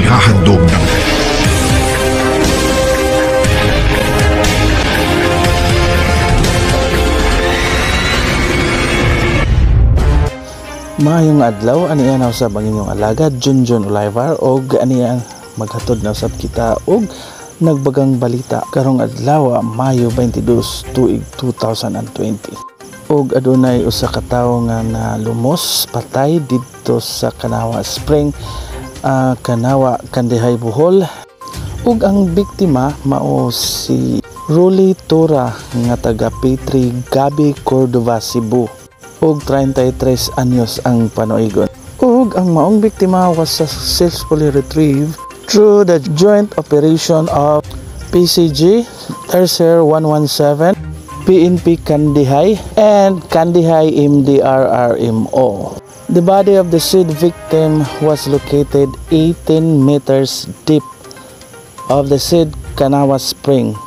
Inihahandog ng Maayong adlaw, aniya na usab ang inyong alagad Junjun Olivar, og aniya maghatod na usab kita og nagbagang balita karong adlaw, Mayo 22, tuig 2020. Og adunay usa ka tawo nga nalumos patay didto sa Kanawa Spring, Kanawa, Kandihay, Bohol. Ug ang biktima mao si Rolly Tora nga taga P3 Gabi, Cordova, Cebu ug 33 anyos ang panuigon. Ug ang maong biktima was successfully retrieved through the joint operation of PCG Tercer 117, PNP Kandihay, and Kandihay MDRRMO. The body of the said victim was located 18 meters deep of the said Kanawa Spring.